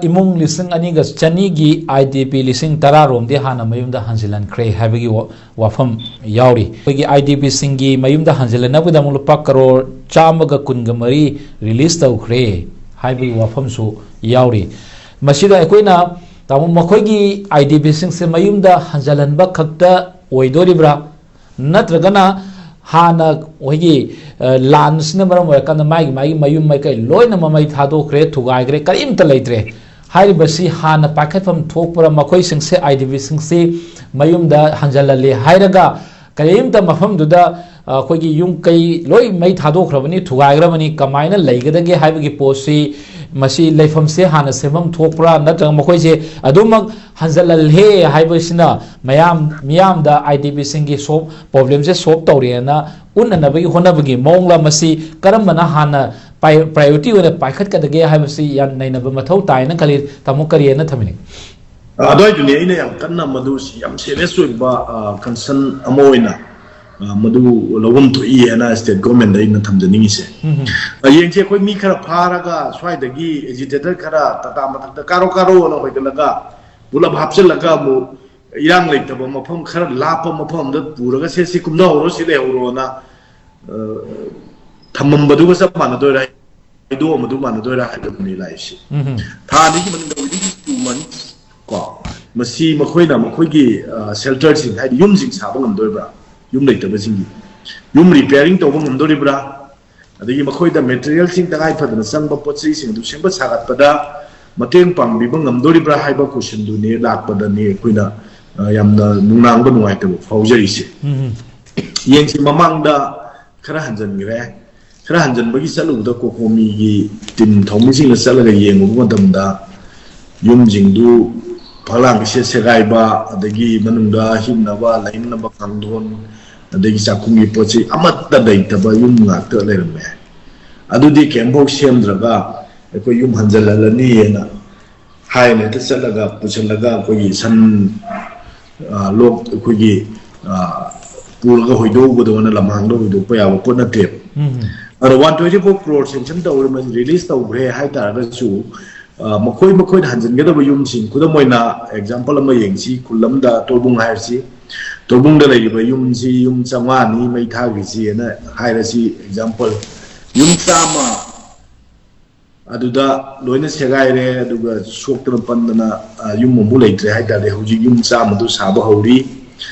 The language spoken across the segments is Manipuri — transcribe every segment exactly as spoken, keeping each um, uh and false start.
ꯏꯃꯨꯡ ꯂꯤꯁꯤꯡ ꯑꯅꯤꯒ ꯆꯅꯤꯒꯤ ꯑꯥꯏ ꯗꯤ ꯄꯤ ꯂꯤꯁꯤꯡ ꯇꯔꯥ ꯔꯣꯝꯗꯤ ꯍꯥꯟꯅ ꯃꯌꯨꯝꯗ ꯍꯟꯖꯤꯜꯍꯟꯈ꯭ꯔꯦ ꯍꯥꯏꯕꯒꯤ ꯋꯥ- ꯋꯥꯐꯝ ꯌꯥꯎꯔꯤ꯫ ꯑꯩꯈꯣꯏꯒꯤ ꯑꯥꯏ ꯗꯤ ꯄꯤꯁꯤꯡꯒꯤ ꯃꯌꯨꯝꯗ ꯍꯟꯖꯤꯜꯍꯟꯅꯕꯒꯤꯗꯃꯛ ꯂꯨꯄꯥ ꯀꯔꯣꯔ ꯆꯥꯝꯃꯒ ꯀꯨꯟꯒ ꯃꯔꯤ ꯔꯤꯂꯤꯁ ꯇꯧꯈ꯭ꯔꯦ ꯍꯥꯏꯕꯒꯤ ꯋꯥꯐꯝꯁꯨ ꯌꯥꯎꯔꯤ꯫ ꯃꯁꯤꯗ ꯑꯩꯈꯣꯏꯅ, ꯇꯥꯃꯣ, ꯃꯈꯣꯏꯒꯤ ꯑꯥꯏ ꯗꯤ ꯄꯤꯁꯤꯡꯁꯦ ꯃꯌꯨꯝꯗ ꯍꯟꯖꯤꯜꯍꯟꯕ ꯈꯛꯇ ꯑꯣꯏꯗꯣꯔꯤꯕ꯭ꯔꯥ, ꯅꯠꯇ꯭ꯔꯒꯅ ꯍꯥꯟꯅ ꯑꯩꯈꯣꯏꯒꯤ, ꯑ, ꯂꯥꯟꯁꯤꯅ ꯃꯔꯝ ꯑꯣꯏꯔꯀꯥꯟꯗ ꯃꯥꯒꯤ, ꯃꯥꯒꯤ ꯃꯌꯨꯝ ꯃꯀꯩ ꯂꯣꯏꯅ ꯃꯃꯩ ꯊꯥꯗꯣꯛꯈ꯭ꯔꯦ, ꯊꯨꯒꯥꯏꯈ꯭ꯔꯦ, ꯀꯔꯤꯝꯇ ꯂꯩꯇ꯭ꯔꯦ ꯍꯥꯏꯔꯤꯕꯁꯤ ꯍꯥꯟꯅ ꯄꯥꯏꯈꯠꯐꯝ ꯊꯣꯛꯄ꯭ꯔꯥ? ꯃꯈꯣꯏꯁꯤꯡꯁꯦ, ꯑꯥꯏ ꯗꯤ ꯄꯤꯁꯤꯡꯁꯤ ꯃꯌꯨꯝꯗ ꯍꯟꯖꯤꯜꯍꯜꯂꯦ ꯍꯥꯏꯔꯒ ꯀꯔꯤꯝꯇ ꯃꯐꯝꯗꯨꯗ, ꯑ, ꯑꯩꯈꯣꯏꯒꯤ ꯌꯨꯝ ꯀꯩ ꯂꯣꯏ ꯃꯩ ꯊꯥꯗꯣꯛꯈ꯭ꯔꯕꯅꯤ, ꯊꯨꯒꯥꯏꯈ꯭ꯔꯕꯅꯤ, ꯀꯃꯥꯏꯅ ꯂꯩꯒꯗꯒꯦ ꯍꯥꯏꯕꯒꯤ ꯄꯣꯠꯁꯤ, ꯃꯁꯤ ꯂꯩꯐꯝꯁꯦ ꯍꯥꯟꯅ ꯁꯦꯝꯐꯝ ꯊꯣꯛꯄ꯭ꯔꯥ, ꯅꯠꯇ꯭ꯔꯒ ꯃꯈꯣꯏꯁꯦ ꯑꯗꯨꯃꯛ ꯍꯟꯖꯤꯜꯍꯜꯂꯦ ꯍꯥꯏꯕꯁꯤꯅ ꯃꯌꯥꯝ ꯃꯤꯌꯥꯝꯗ ꯑꯥꯏ ꯗꯤ ꯄꯤꯁꯤꯡꯒꯤ ꯁꯣꯞ ꯄ꯭ꯔꯣꯕ꯭ꯂꯦꯝꯁꯦ ꯁꯣꯜꯕ ꯇꯧꯔꯦꯅ ꯎꯠꯅꯅꯕꯒꯤ ꯍꯣꯠꯅꯕꯒꯤ ꯃꯑꯣꯡꯂ, ꯃꯁꯤ ꯀꯔꯝꯕꯅ ꯍꯥꯟꯅ ꯄ꯭ꯔꯥꯏ-, ꯄ꯭ꯔꯥꯏꯌꯣꯔꯤꯇꯤ ꯑꯣꯏꯅ ꯄꯥꯏꯈꯠꯀꯗꯒꯦ ꯍꯥꯏꯕꯁꯤ ꯌꯥꯝ ꯅꯩꯅꯕ ꯃꯊꯧ ꯇꯥꯏꯅ ꯈꯜꯂꯤ꯫ ꯇꯥꯃꯣ, ꯀꯔꯤ ꯍꯥꯏꯅ ꯊꯝꯕꯤꯅꯤꯡꯉꯤ? ꯑꯗꯨꯋꯥꯏꯗꯨꯅꯤ ꯑꯩꯅ ꯌꯥꯝ ꯀꯟꯅ ꯃꯗꯨꯁꯤ ꯌꯥꯝ ꯁꯦꯔꯤꯌꯁ ꯑꯣꯏꯕ, ꯑ, ꯀꯟꯁꯔꯟ ꯑꯃ ꯑꯣꯏꯅ, ꯑ, ꯃꯗꯨ ꯂꯧꯐꯝ ꯊꯣꯛꯏ ꯍꯥꯏꯅ ꯁ꯭ꯇꯦꯠ ꯒꯣꯔꯃꯦꯟꯗ ꯑꯩꯅ ꯊꯝꯖꯅꯤꯡꯉꯤꯁꯦ꯫ ꯎꯝ, ꯎꯝ꯫ ꯍꯌꯦꯡꯁꯦ ꯑꯩꯈꯣꯏ ꯃꯤ ꯈꯔ ꯐꯥꯔꯒ ꯁ꯭ꯋꯥꯏꯗꯒꯤ ꯑꯦꯖꯤꯇꯦꯇꯔ ꯈꯔ ꯇꯥꯇꯥ ꯃꯊꯛꯇ ꯀꯥꯔꯣ ꯀꯥꯔꯣꯅ ꯍꯣꯏꯒꯠꯂꯒ ꯄꯨꯂꯞ ꯍꯥꯞꯆꯤꯜꯂꯒ ꯑꯃꯨꯛ ꯏꯔꯥꯡ ꯂꯩꯇꯕ ꯃꯐꯝ, ꯈꯔ ꯂꯥꯞꯄ ꯃꯐꯝ ꯑꯃꯗ ꯄꯨꯔꯒ ꯁꯦ ꯁꯤ ꯀꯨꯝꯊꯍꯧꯔꯣ, ꯁꯤ ꯂꯩꯍꯧꯔꯣꯅ, ꯑ, ꯊꯝꯃꯝꯕꯗꯨꯒ ꯆꯞ ꯃꯥꯟꯅꯗꯣꯏꯔꯥ? ꯍꯥꯏꯗꯣꯛꯑꯝꯕꯗꯨ ꯃꯥꯟꯅꯗꯣꯏꯔꯥ ꯍꯥꯏꯕꯗꯨꯅꯤ ꯂꯥꯛꯏꯁꯤ꯫ ꯎꯝ, ꯎꯝ꯫ ꯊꯥ ꯑꯅꯤꯒꯤ ꯃꯅꯨꯡꯗ, within two months, ꯀꯣ, ꯃꯁꯤ ꯃꯈꯣꯏꯅ ꯃꯈꯣꯏꯒꯤ, ꯑ, ꯁꯦꯜꯇꯔꯁꯤꯡ, ꯍꯥꯏꯗꯤ ꯌꯨꯝꯁꯤꯡ ꯁꯥꯕ ꯉꯝꯗꯣꯔꯤꯕ꯭ꯔꯥ? ꯌꯨꯝ ꯂꯩꯇꯕꯁꯤꯡꯒꯤ ꯌꯨꯝ ꯔꯤꯄꯤꯌꯥꯔꯤꯡ ꯇꯧꯕ ꯉꯝꯗꯣꯔꯤꯕ꯭ꯔꯥ? ꯑꯗꯒꯤ ꯃꯈꯣꯏꯗ ꯃꯦꯇꯔꯤꯌꯦꯜꯁꯤꯡ, ꯇꯉꯥꯏ ꯐꯗꯅ ꯆꯪꯕ ꯄꯣꯠ ꯆꯩꯁꯤꯡ ꯑꯗꯨ ꯁꯦꯝꯒꯠ ꯁꯥꯒꯠꯄꯗ ꯃꯇꯦꯡ ꯄꯥꯡꯕꯤꯕ ꯉꯝꯗꯣꯔꯤꯕ꯭ꯔꯥ ꯍꯥꯏꯕ ꯀꯣꯏꯁꯟꯗꯨꯅꯤ ꯂꯥꯛꯄꯗꯅꯤ ꯑꯩꯈꯣꯏꯅ, ꯑ, ꯌꯥꯝꯅ ꯅꯨꯡꯅꯥꯡꯕ, ꯅꯨꯡꯉꯥꯏꯇꯕ ꯐꯥꯎꯖꯔꯤꯁꯦ꯫ ꯎꯝ, ꯎꯝ꯫ ꯌꯦꯡꯁꯤ, ꯃꯃꯥꯡꯗ ꯈꯔ ꯍꯟꯖꯤꯟꯈ꯭ꯔꯦ꯫ ꯈꯔ ꯍꯟꯖꯤꯟꯕꯒꯤ ꯆꯠꯂꯨꯕꯗ ꯀꯣꯀꯣꯃꯤꯒꯤ ꯇꯤꯝ ꯊꯧꯃꯤꯁꯤꯡꯅ ꯆꯠꯂꯒ ꯌꯦꯡꯉꯨꯕ ꯃꯇꯝꯗ ꯌꯨꯝꯁꯤꯡꯗꯨ ꯐꯛꯂꯥꯡ ꯁꯦ ꯁꯦꯒꯥꯏꯕ, ꯑꯗꯒꯤ ꯃꯅꯨꯡꯗ ꯍꯤꯞꯅꯕ, ꯂꯩꯅꯅꯕ ꯀꯥꯡꯊꯣꯟ, ꯑꯗꯒꯤ ꯆꯥꯛꯈꯨꯝꯒꯤ ꯄꯣꯠ ꯆꯩ ꯑꯃꯠꯇ ꯂꯩꯇꯕ ꯌꯨꯝ ꯉꯥꯛꯇ ꯂꯩꯔꯝꯃꯦ꯫ ꯑꯗꯨꯗꯤ ꯀꯩꯝꯐꯥꯎ ꯁꯦꯝꯗ꯭ꯔꯒ ꯑꯩꯈꯣꯏ ꯌꯨꯝ ꯍꯟꯖꯤꯜꯍꯜꯂꯅꯤꯅ ꯍꯥꯏꯅ ꯍꯦꯛꯇ ꯆꯠꯂꯒ ꯄꯨꯁꯤꯜꯂꯒ ꯑꯩꯈꯣꯏꯒꯤ ꯁꯟ, ꯑ, ꯂꯣꯛ, ꯑꯩꯈꯣꯏꯒꯤ, ꯑ, ꯄꯨꯔꯒ ꯍꯣꯏꯗꯣꯛꯎꯕꯗꯧꯅ ꯂꯝꯍꯥꯡꯗ ꯍꯣꯏꯗꯣꯛꯄ ꯌꯥꯕ ꯄꯣꯠ ꯅꯠꯇꯦꯕ꯫ ꯎꯝ꯫ ꯑꯗꯣ one twenty four crore sanction ꯇꯧꯔꯦ, ꯃꯁꯤ ꯔꯤꯂꯤꯁ ꯇꯧꯈ꯭ꯔꯦ ꯍꯥꯏ ꯇꯥꯔꯒꯁꯨ, ꯃꯈꯣꯏ ꯃꯈꯣꯏꯅ ꯍꯟꯖꯤꯟꯒꯗꯕ ꯌꯨꯝꯁꯤꯡ, ꯈꯨꯗꯝ ꯑꯣꯏꯅ ꯑꯦꯛꯖꯥꯝꯄꯜ ꯑꯃ ꯌꯦꯡꯁꯤ, ꯈꯨꯜ ꯑꯃꯗ ꯇꯣꯔꯕꯨꯡ ꯍꯥꯏꯔꯁꯤ, ꯇꯣꯔꯕꯨꯡꯗ ꯂꯩꯔꯤꯕ ꯌꯨꯝꯁꯤ ꯌꯨꯝ ꯆꯥꯝꯃꯉꯥꯅꯤ ꯃꯩ ꯊꯥꯈ꯭ꯔꯤꯁꯤꯅ ꯍꯥꯏꯔꯁꯤ ꯑꯦꯛꯖꯥꯝꯄꯜ, ꯌꯨꯝ ꯆꯥꯝꯃ ꯑꯗꯨꯗ ꯂꯣꯏꯅ ꯁꯦꯒꯥꯏꯔꯦ, ꯑꯗꯨꯒ ꯁꯣꯛꯇꯅ ꯄꯟꯗꯅ ꯌꯨꯝ ꯑꯃꯨꯛ ꯂꯩꯇ꯭ꯔꯦ ꯍꯥꯏꯇꯥꯔꯗꯤ, ꯍꯧꯖꯤꯛ ꯌꯨꯝ ꯆꯥꯝꯃꯗꯨ ꯁꯥꯕ ꯍꯧꯔꯤ,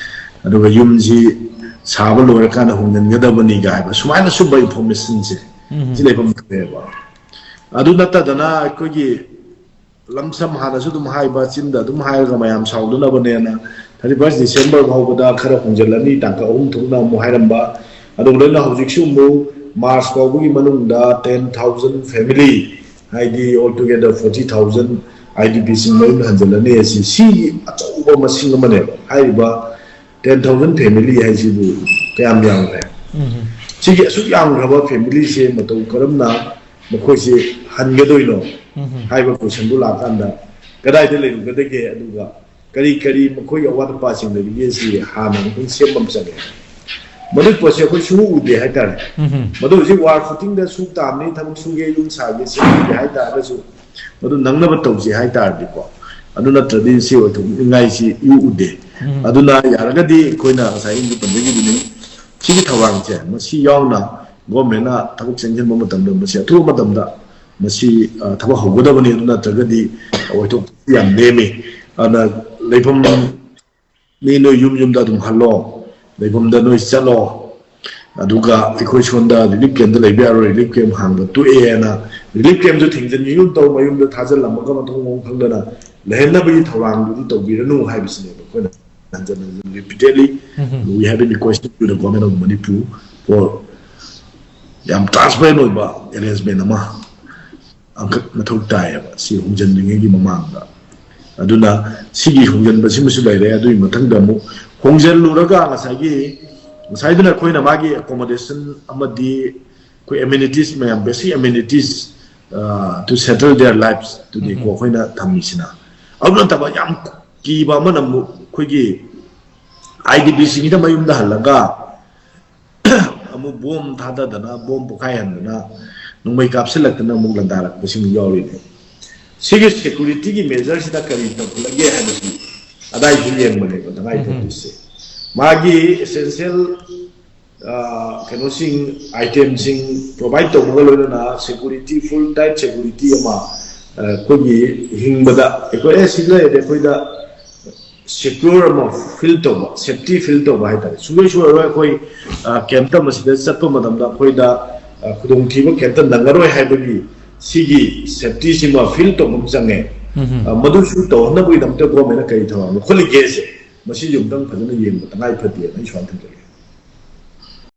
ꯑꯗꯨꯒ ꯌꯨꯝꯁꯤ ꯁꯥꯕ ꯂꯣꯏꯔꯀꯥꯟꯗ ꯍꯣꯡꯖꯤꯟꯒꯗꯕꯅꯤꯒ ꯍꯥꯏꯕ ꯁꯨꯃꯥꯏꯅ ꯁꯨꯝꯕ ꯏꯟꯐꯣꯔꯃꯦꯁꯟꯁꯦ ꯁꯤ ꯂꯩꯐꯝ ꯊꯣꯛꯑꯦꯕ꯫ ꯑꯗꯨ ꯅꯠꯇꯗꯅ ꯑꯩꯈꯣꯏꯒꯤ ꯂꯝꯁꯝ ꯍꯥꯟꯅꯁꯨ ꯑꯗꯨꯝ ꯍꯥꯏꯕ, ꯆꯤꯟꯗ ꯑꯗꯨꯝ ꯍꯥꯏꯔꯒ ꯃꯌꯥꯝ ꯁꯥꯎꯗꯅꯕꯅꯦꯅ ꯊꯥꯔꯇꯤ ꯐꯥꯔꯁ ꯗꯤꯁꯦꯝꯕꯔ ꯐꯥꯎꯕꯗ ꯈꯔ ꯍꯣꯡꯖꯤꯜꯂꯅꯤ, ꯇꯥꯡꯀꯛ ꯑꯍꯨꯝ ꯊꯣꯛꯅ ꯑꯃꯨꯛ ꯍꯥꯏꯔꯝꯕ꯫ ꯑꯗꯨꯒ ꯂꯣꯏꯅ ꯍꯧꯖꯤꯛꯁꯨ ꯑꯃꯨꯛ ꯃꯥꯔꯆ ꯐꯥꯎꯕꯒꯤ ꯃꯅꯨꯡꯗ ꯇꯦꯟ ꯊꯥꯎꯖꯟ ꯐꯦꯃꯤꯂꯤ, ꯍꯥꯏꯗꯤ all together forty thousand I D ꯄꯤꯁꯤꯡ ꯃꯌꯨꯝꯗ ꯍꯟꯖꯤꯜꯂꯅꯤ꯫ ꯑꯁꯤ ꯁꯤꯒꯤ ꯑꯆꯧꯕ ꯃꯁꯤꯡ ꯑꯃꯅꯦꯕ꯫ ꯍꯥꯏꯔꯤꯕ ꯇꯦꯟ ꯊꯥꯎꯖꯟ ꯐꯦꯃꯤꯂꯤ ꯍꯥꯏꯁꯤꯕꯨ ꯀꯌꯥꯝ ꯌꯥꯝꯈ꯭ꯔꯦ? ꯁꯤꯒꯤ ꯑꯁꯨꯛ ꯌꯥꯝꯈ꯭ꯔꯕ ꯐꯦꯃꯤꯂꯤꯁꯦ ꯃꯇꯧ ꯀꯔꯝꯅ ꯃꯈꯣꯏꯁꯦ ꯍꯟꯒꯗꯣꯏꯅꯣ ꯍꯥꯏꯕ ꯀꯣꯏꯁꯟꯗꯨ ꯂꯥꯛꯑꯀꯥꯟꯗ ꯀꯗꯥꯏꯗ ꯂꯩꯔꯨꯒꯗꯒꯦ, ꯑꯗꯨꯒ ꯀꯔꯤ ꯀꯔꯤ ꯃꯈꯣꯏꯒꯤ ꯑꯋꯥꯠ ꯑꯄꯥꯁꯤꯡ ꯂꯩꯔꯤꯒꯦ, ꯁꯤ ꯍꯥꯟꯅ ꯑꯃꯨꯛꯇꯪ ꯁꯦꯝꯕ ꯑꯃ ꯆꯪꯉꯦ꯫ ꯃꯗꯨꯒꯤ ꯄꯣꯠꯁꯦ ꯑꯩꯈꯣꯏ ꯁꯨꯡꯎ ꯎꯗꯦ ꯍꯥꯏꯇꯥꯔꯦ꯫ ꯃꯗꯨ ꯍꯧꯖꯤꯛ ꯋꯥꯔ ꯐꯨꯇꯤꯡꯗ ꯁꯨ ꯇꯥꯕꯅꯤ, ꯊꯕꯛ ꯁꯨꯒꯦ, ꯌꯨꯝ ꯁꯥꯒꯦ, ꯁꯦꯝꯒꯦ ꯍꯥꯏꯇꯥꯔꯒꯁꯨ ꯃꯗꯨ ꯅꯪꯅꯕ ꯇꯧꯁꯤ ꯍꯥꯏꯇꯥꯔꯗꯤꯀꯣ, ꯑꯗꯨ ꯅꯠꯇ꯭ꯔꯗꯤ ꯁꯤ ꯑꯣꯏꯊꯣꯛꯅꯤꯡꯉꯥꯏꯁꯤ ꯏꯎ ꯎꯗꯦ꯫ ꯑꯗꯨꯅ ꯌꯥꯔꯒꯗꯤ ꯑꯩꯈꯣꯏꯅ ꯉꯁꯥꯏ ꯑꯩꯅ ꯄꯟꯖꯈꯤꯕꯗꯨꯅꯤ, ꯁꯤꯒꯤ ꯊꯧꯔꯥꯡꯁꯦ ꯃꯁꯤ ꯌꯥꯎꯅ ꯒꯣꯔꯃꯦꯟꯅ ꯊꯕꯛ ꯆꯪꯁꯤꯟꯕ ꯃꯇꯝꯗ ꯃꯁꯤ ꯑꯊꯨꯕ ꯃꯇꯝꯗ ꯃꯁꯤ ꯊꯕꯛ ꯍꯧꯒꯗꯕꯅꯤ꯫ ꯑꯗꯨ ꯅꯠꯇ꯭ꯔꯒꯗꯤ ꯑꯣꯏꯊꯣꯛꯄ ꯌꯥꯝ ꯅꯦꯝꯃꯤ꯫ ꯑꯗꯨꯅ ꯂꯩꯐꯝ ꯃꯤ ꯅꯣꯏ ꯌꯨꯝ ꯌꯨꯝꯗ ꯑꯗꯨꯝ ꯍꯜꯂꯣ, ꯂꯩꯐꯝꯗ ꯅꯣꯏ ꯆꯠꯂꯣ꯫ ꯑꯗꯨꯒ ꯑꯩꯈꯣꯏ ꯁꯣꯝꯗ ꯔꯤꯂꯤꯐ ꯀꯦꯝꯞꯇ ꯂꯩꯕ ꯌꯥꯔꯣꯏ, ꯔꯤꯂꯤꯐ ꯀꯦꯝꯞ ꯍꯥꯡꯕ ꯇꯣꯛꯑꯦꯅ ꯔꯤꯂꯤꯐ ꯀꯦꯝꯞꯁꯨ ꯊꯤꯡꯖꯤꯟꯈꯤꯒꯨꯝ ꯇꯧ, ꯃꯌꯨꯝꯗ ꯊꯥꯖꯤꯜꯂꯝꯃꯒ ꯃꯊꯣꯡ ꯃꯔꯝ ꯈꯪꯗꯅ ꯂꯩꯍꯟꯅꯕꯒꯤ ꯊꯧꯔꯥꯡꯗꯨꯗꯤ ꯇꯧꯕꯤꯔꯅꯨ ꯍꯥꯏꯕꯁꯤꯅꯦꯕ ꯑꯩꯈꯣꯏꯅ ꯍꯟꯖꯟ ꯍꯟꯖꯟ repeatedly we have been requesting to the government of Manipur for ꯌꯥꯝ transparent ꯑꯣꯏꯕ arrangement ꯑꯃ ꯑꯃꯈꯛ ꯃꯊꯧ ꯇꯥꯏꯌꯦꯕ ꯁꯤ ꯍꯣꯡꯖꯟꯗ꯭ꯔꯤꯉꯩꯒꯤ ꯃꯃꯥꯡꯗ꯫ ꯑꯗꯨꯅ ꯁꯤꯒꯤ ꯍꯣꯡꯖꯟꯕꯁꯤꯃꯁꯨ ꯂꯩꯔꯦ꯫ ꯑꯗꯨꯒꯤ ꯃꯊꯪꯗ ꯑꯃꯨꯛ ꯍꯣꯡꯖꯜꯂꯨꯔꯒ ꯉꯁꯥꯏꯒꯤ, ꯉꯁꯥꯏꯗꯨꯅ ꯑꯩꯈꯣꯏꯅ ꯃꯥꯒꯤ accommodation ꯑꯃꯗꯤ ꯑꯩꯈꯣꯏ amenities ꯃꯌꯥꯝ, basic amenities to settle their lives ꯇꯨꯅꯤꯀꯣ ꯑꯩꯈꯣꯏꯅ ꯊꯝꯃꯤꯁꯤꯅ꯫ ꯑꯗꯨ ꯅꯠꯇꯕ ꯌꯥꯝ ꯀꯤꯕ ꯑꯃꯅ ꯑꯃꯨꯛ ꯑꯩꯈꯣꯏꯒꯤ ꯑꯥꯏ ꯗꯤ ꯄꯤꯁꯤꯡꯁꯤꯅ ꯃꯌꯨꯝꯗ ꯍꯜꯂꯒ ꯑꯃꯨꯛ ꯕꯣꯝ ꯊꯥꯗꯗꯅ, ꯕꯣꯝ ꯄꯣꯈꯥꯏꯍꯟꯗꯅ, ꯅꯣꯡꯃꯩ ꯀꯥꯞꯁꯤꯜꯂꯛꯇꯅ ꯑꯃꯨꯛ ꯂꯥꯟꯗꯥꯔꯛꯄꯁꯤꯡ ꯌꯥꯎꯔꯤꯅꯦ꯫ ꯁꯤꯒꯤ ꯁꯦꯀ꯭ꯌꯨꯔꯤꯇꯤꯒꯤ ꯃꯦꯖꯔꯁꯤꯗ ꯀꯔꯤ ꯇꯧꯈꯠꯂꯒꯦ ꯍꯥꯏꯕꯁꯤ ꯑꯗꯥꯏꯁꯨ ꯌꯦꯡꯕꯅꯦꯕ ꯇꯉꯥꯏ ꯐꯗ꯭ꯔꯤꯁꯦ꯫ ꯃꯥꯒꯤ ꯑꯦꯁꯦꯟꯁꯤꯌꯦꯜ ꯀꯩꯅꯣꯁꯤꯡ, ꯑꯥꯏꯇꯦꯝꯁꯤꯡ ꯄ꯭ꯔꯣꯚꯥꯏꯠ ꯇꯧꯕꯒ ꯂꯣꯏꯅꯅ ꯁꯦꯀ꯭ꯌꯨꯔꯤꯇꯤ, ꯐꯨꯜ ꯇꯥꯏꯠ ꯁꯦꯀ꯭ꯌꯨꯔꯤꯇꯤ ꯑꯃ ꯑꯩꯈꯣꯏꯒꯤ ꯍꯤꯡꯕꯗ ꯑꯩꯈꯣꯏ ꯑꯦ ꯁꯤ ꯂꯩꯔꯗꯤ ꯑꯩꯈꯣꯏꯗ ꯁꯦꯀ꯭ꯌꯨꯔ ꯑꯃ ꯐꯤꯜ ꯇꯧꯕ, ꯁꯦꯐꯇꯤ ꯐꯤꯜ ꯇꯧꯕ ꯍꯥꯏꯇꯥꯔꯦ꯫ ꯁꯨꯡꯁꯣꯏ ꯁꯣꯏꯔꯔꯣꯏ ꯑꯩꯈꯣꯏ ꯀꯩꯝꯇ ꯃꯁꯤꯗ ꯆꯠꯄ ꯃꯇꯝꯗ ꯑꯩꯈꯣꯏꯗ ꯈꯨꯗꯣꯡꯊꯤꯕ ꯀꯩꯝꯇ ꯅꯪꯉꯔꯣꯏ ꯍꯥꯏꯕꯒꯤ ꯁꯤꯒꯤ ꯁꯦꯐꯇꯤꯁꯤꯃ ꯐꯤꯜ ꯇꯧꯕ ꯑꯃ ꯆꯪꯉꯦ꯫ ꯃꯗꯨꯁꯨ ꯇꯧꯍꯟꯅꯕꯒꯤꯗꯃꯛꯇ ꯒꯣꯔꯃꯦꯟꯅ ꯀꯔꯤ ꯊꯧꯔꯥꯡ ꯂꯧꯈꯠꯂꯤꯒꯦꯁꯦ, ꯃꯁꯤꯁꯨ ꯑꯃꯨꯛꯇꯪ ꯐꯖꯅ ꯌꯦꯡꯕ ꯇꯉꯥꯏ ꯐꯗꯦꯅ ꯑꯩ ꯁꯨꯃꯥꯏꯅ ꯊꯝꯖꯒꯦ꯫